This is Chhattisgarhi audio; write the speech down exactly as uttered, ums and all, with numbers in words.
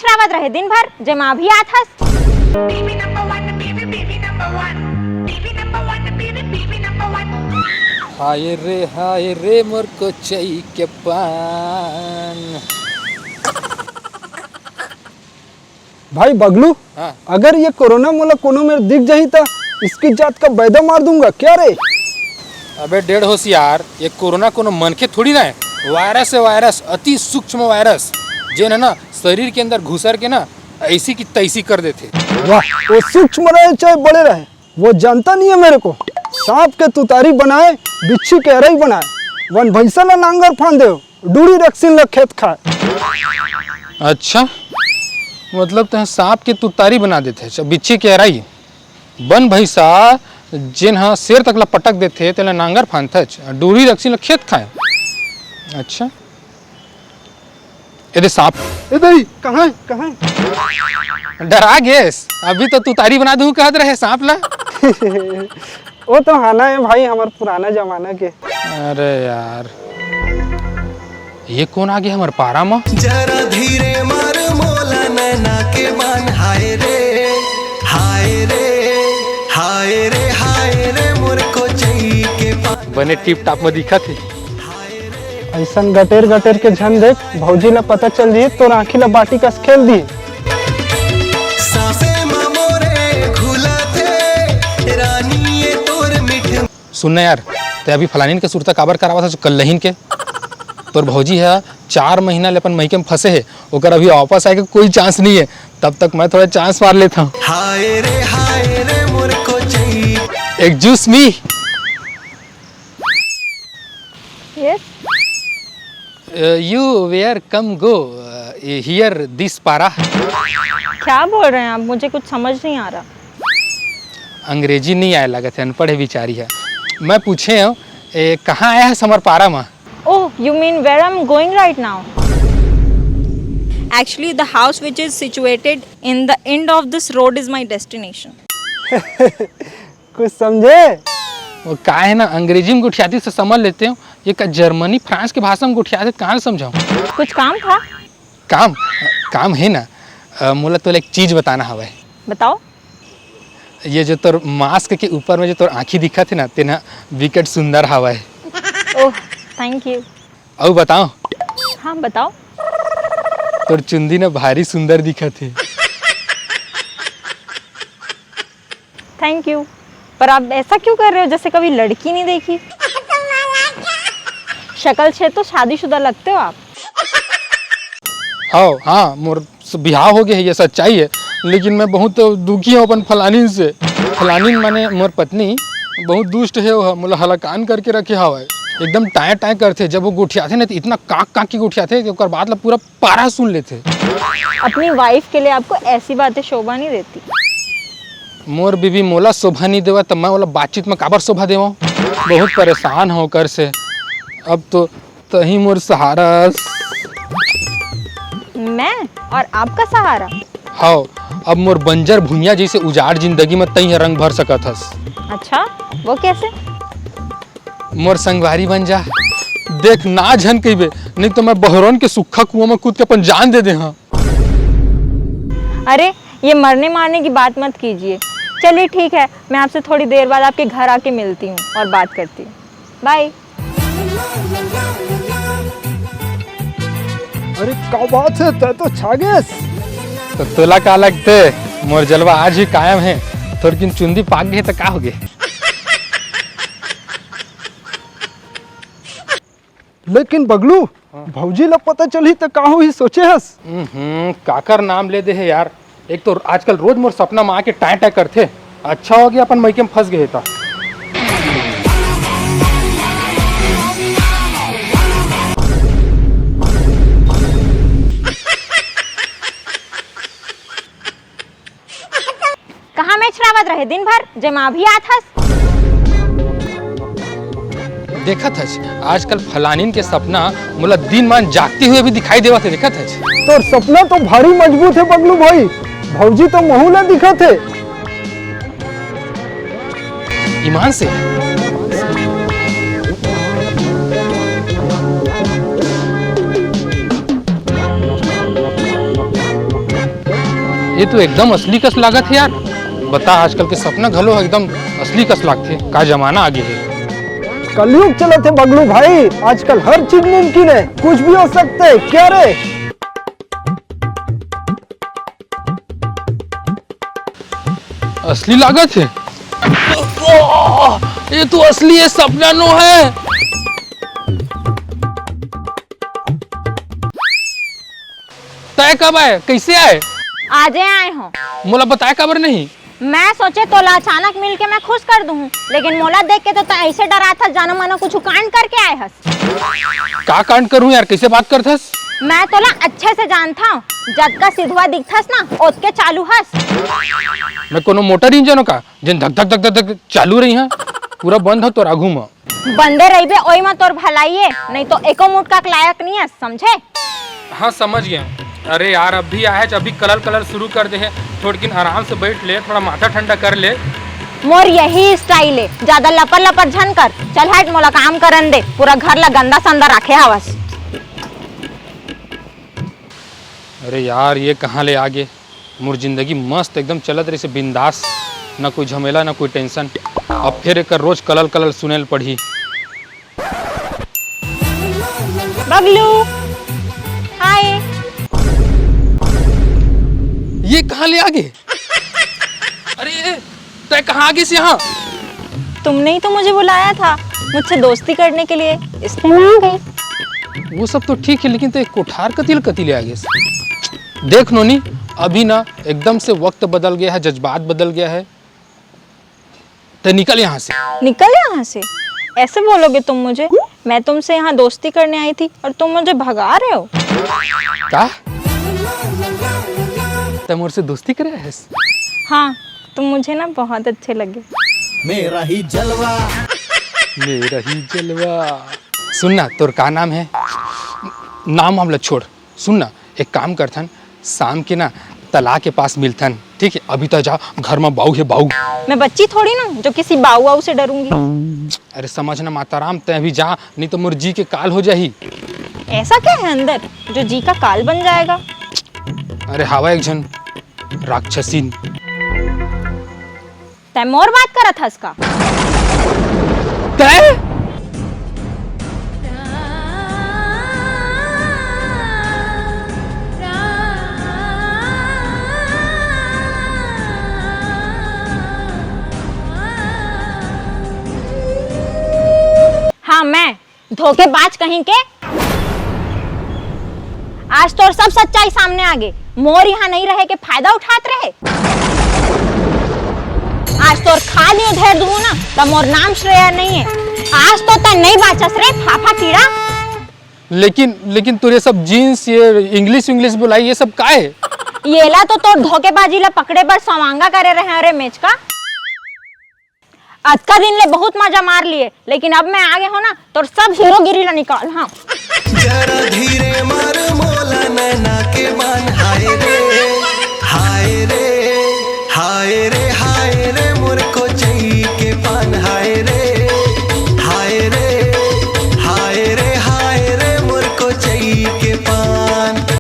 छरावत रहे दिन भर, जेमा अभी आत हस। Baby number one, baby, baby number one. Baby number one, baby, baby number one. हाय रे हाय रे मोर कोचई के पान। भाई बगलू, हाँ। अगर ये कोरोना मोला कोनो मेर दिख जाही त इसकी जात का बैदा मार दूंगा क्या रे? अबे डेढ़ होशियार, ये कोरोना कोनो मनखे थोड़ी ना है। वायरस है वायरस, अति सूक्ष्म वायरस, जेन है ना शरीर के अंदर घुसर के ना ऐसी की तैसी कर देथे। वाह, वो सूक्ष्म रहे चाहे बड़े रहे, वो जानता नहीं है मेरे को। सांप के तुतारी बनाए, बिच्छी के अरई बनाए, वन भैंसा ला नांगर फांद दे, डूड़ी रक्सिन ला खेत खाए। अच्छा, मतलब तह सांप के तुतारी बना देथे, अच्छा, बिच्छी के अरई। बन भैंसा जेन ह शेर तक ला पटक देथे, तेला नांगर फांदथच, डूरी रक्सी ला खेत खाए। अच्छा, ए दे सांप। ए दई, कहाँ है? कहाँ है? डरा गेस, अभी तो तुतारी बना दूँ कहत रहे सांप ला। वो तो हाना है भाई, हमार पुराना जमाना के। अरे यार, ये कौन आ गया हमारे पारा में? जरा धीरे मार मोला नैना के बान, हाय रे, हाय रे, हाय रे, हाय रे, मोर कोचई के पान। बने टिप टाप में दिखत हे। ऐसन गटेर गटेर के झन देख, भौजी ला पता चल जी, तोर आँखी ला बाटी कस खेल दी। सासे मा मोरे घुलथे, रानी ये तोर मीठ। सुन ना यार, ते अभी फलानिन के सुरता काबर करावत हस कल्लहिन के? तोर भौजी ह चार महीना ले अपन मइके में फंसे हे, ओकर अभी वापस आए के कोई चांस नहीं है, तब तक मैं थोड़ा चांस मार लेता हूँ। हाय रे, हाय रे, मोर कोचई। Excuse me। Yes। Uh, you where come go, uh, here this पारा? क्या बोल रहे हैं आप? मुझे कुछ समझ नहीं आ रहा। अंग्रेजी नहीं आए लगत है, अनपढ़ है बिचारी है। मैं पूछे हूँ, ए, कहाँ आया है समर पारा में? Oh, you mean where I'm going right now? Actually, the house which is situated in the end of this road is my destination. कुछ समझे? वो का है ना, अंग्रेजी में गुठियाती से समझ लेते हो, ये का जर्मनी फ्रांस के भाषा में गुठियाते, कहाँ से समझाऊँ? कुछ काम था? काम? काम है ना, अ, मोला तोला एक चीज बताना हवय। बताओ। ये जो तोर मास्क के ऊपर में जो तोर आँखी दिखत है ना, तेना विकट सुंदर हवय। ओह, thank you। अउ बताओ। हाँ, बताओ। तोर चुंदी ना भारी सुंदर दिखत है। Thank you। पर आप ऐसा क्यों कर रहे हो, जैसे कभी लड़की नहीं देखी? शक्ल से तो शादीशुदा लगते हो आप। हाँ, हाँ, मोर स-, बिहाव हो गया है, ये सच्चाई है, लेकिन मैं बहुत दुखी हूँ अपन फलानिन से। फलानिन माने मोर पत्नी बहुत दुष्ट है, वो मोला हलाकान करके रखे हवय, एकदम टाय टाय करथे। जब वो गोठियाथे ना, तो इतना कांक कांक के गोठियाथे कि ओकर बात ला पूरा पारा सुन लेथे। अपनी wife के लिए आपको ऐसी बातें शोभा नहीं देती। मोर बीबी मोला शोभा नहीं देवय, तब मैं ओला बातचीत में काबर शोभा देवं? बहुत परेशान हूँ ओकर से। अब तो तही मोर सहारा। मैं? और आपका सहारा? हव, अब मोर बंजर भुइयां जैसे उजाड़ जिंदगी में तही रंग भर सकत हस। अच्छा, वो कैसे? मोर संगवारी बन जा। देख ना झन कहिबे, नहीं तो मैं बहरौन के सुक्खा कुआं में कूद के अपन जान दे दे हाँ। अरे, ये मरने मारने की बात मत कीजिए। चलिए ठीक है, मैं आपसे थोड़ी देर बाद आपके घर आके मिलती हूँ और बात करती हूँ। बाय। अरे का बात है, तै तो छा गेस। तो तोला का लगते, मोर जलवा आज भी कायम है। थोड़किन चुंदी पाक गए तो का हो गए? लेकिन बगलू, हाँ। भौजी ला पता चलही त का होही, सोचे हस? हम्म, काकर नाम ले दे हे यार। एक तो आजकल रोज मोर सपना में आके टाय टाय करथे। अच्छा हो गया अपन मइके में फंस गए हे ता। कहाँ मैच रावत रहे दिन भर, जेमा अभी आत हस। देखत हस, आजकल फलानिन के सपना मोला दिन मान जागते हुए भी दिखाई देवत हे, देखत हस। तोर सपना तो भारी मजबूत हे बबलू भाई, भौजी तो महू ला दिखत हे। ईमान से। ये तो एकदम असली कस लागत हे यार। बता, आजकल के सपना घलो एकदम असली कस लागथे। का जमाना आगे हे। कलयुग चलत हे बगलू भाई, आजकल हर चीज मुमकिन हे, कुछ भी हो सकता है। क्या रे? असली लागत हे। ये तो असली हे, सपना नो हे। तय कब आए, कैसे आए? आजे आए हो। मोला बताए काबर नहीं? मैं सोचे तोला अचानक मिल के मैं खुश कर दूँ, लेकिन मोला देख के तो तय ऐसे डरात हस जानो मानो कुछ कांड करके आए हस। का कांड करूँ यार, कैसे बात करथस? मैं तोला अच्छे से जानता हूँ, जतका सिधवा दिखथस ना ओतके चालू हस। मैं कोनो मोटर इंजन हो का, जेन धक धक धक धक धक चालू रही है, पूरा बंद हो तो राघू में। बंदे रहिबे ओई म तोर भलाई हे, नहीं तो एको मुटका के लायक नहीं है, समझे? हाँ, समझ गया। अरे यार, अभी आए हस, अभी कलर कलर शुरू कर दे हे। थोड़किन आराम से बैठ ले, थोड़ा माथा ठंडा कर ले। मोर यही स्टाइल हे, ज्यादा लपर लपर झन कर। चल हट, मोला काम करन दे, पूरा घर ला गंदा संदा राखे हवस। अरे यार, ये कहाँ ले आगे? मोर जिंदगी मस्त एकदम चलत रहिसे बिंदास, ना कोई झमेला ना कोई टेंशन। अब फिर एकर रोज कलल कलल सुने ल पड़ही। बगलू, हाय। ये कहाँ ले आगे? अरे, तय कहाँ आ गिस यहाँ? तुमने ही तो मुझे बुलाया था मुझसे दोस्ती करने के लिए, इसलिए मैं आ गई। वो सब तो ठीक है, लेकिन तय कोठार कति ल कति ले आ गिस? देख नोनी, अभी ना एकदम से वक्त बदल गया है, जज्बात बदल गया है। तय निकल यहाँ से। निकल यहाँ से? ऐसे बोलोगे तुम मुझे? मैं तुमसे यहाँ दोस्ती करने आई थी और तुम मुझे भगा रहे हो। का? तय मोर से दोस्ती करे है? हाँ, तुम मुझे ना बहुत अच्छे लगे। मेरा ही जलवा। मेरा ही जलवा। सुन ना, तोर का नाम है? नाम हमला छोड़। सुन ना, एक काम करथन, शाम के ना तला के पास मिलथन, ठीक है? अभी तो जा, घर में बाऊ है, बाऊ। मैं बच्ची थोड़ी ना जो किसी बाऊ वाऊ से डरूंगी। अरे समझ ना माताराम, तय अभी जा, नहीं तो मोर जी के काल हो जाही। ऐसा क्या है अंदर जो जी का काल बन जाएगा? अरे हवा एक झन राक्षसीन। तय मोर बात करत हस का? तय? हाँ, मैं धोखेबाज कहीं के। आज तोर सब सच्चाई सामने आ गे। मोर यहाँ नहीं रहे के फायदा उठात रहे। आज तोर खा नहीं उधेर दूँ ना, तो मोर नाम श्रेया नहीं है। आज तो तय नहीं बाचस रे फाफा कीड़ा। लेकिन लेकिन तोर ये सब जींस, ये इंग्लिश विंग्लिश बोलाई, ये सब का है? येला तो तोर धोखेबाजी ला पकड़े बर सवांगा करे रहे रे मेचका। अतका दिन ले बहुत मजा मार लिए, लेकिन अब मैं आगे हो ना, तोर सब हीरोगिरी ला निकाल। हाँ, जरा धीरे मार मोला नैना के बान, हाय रे।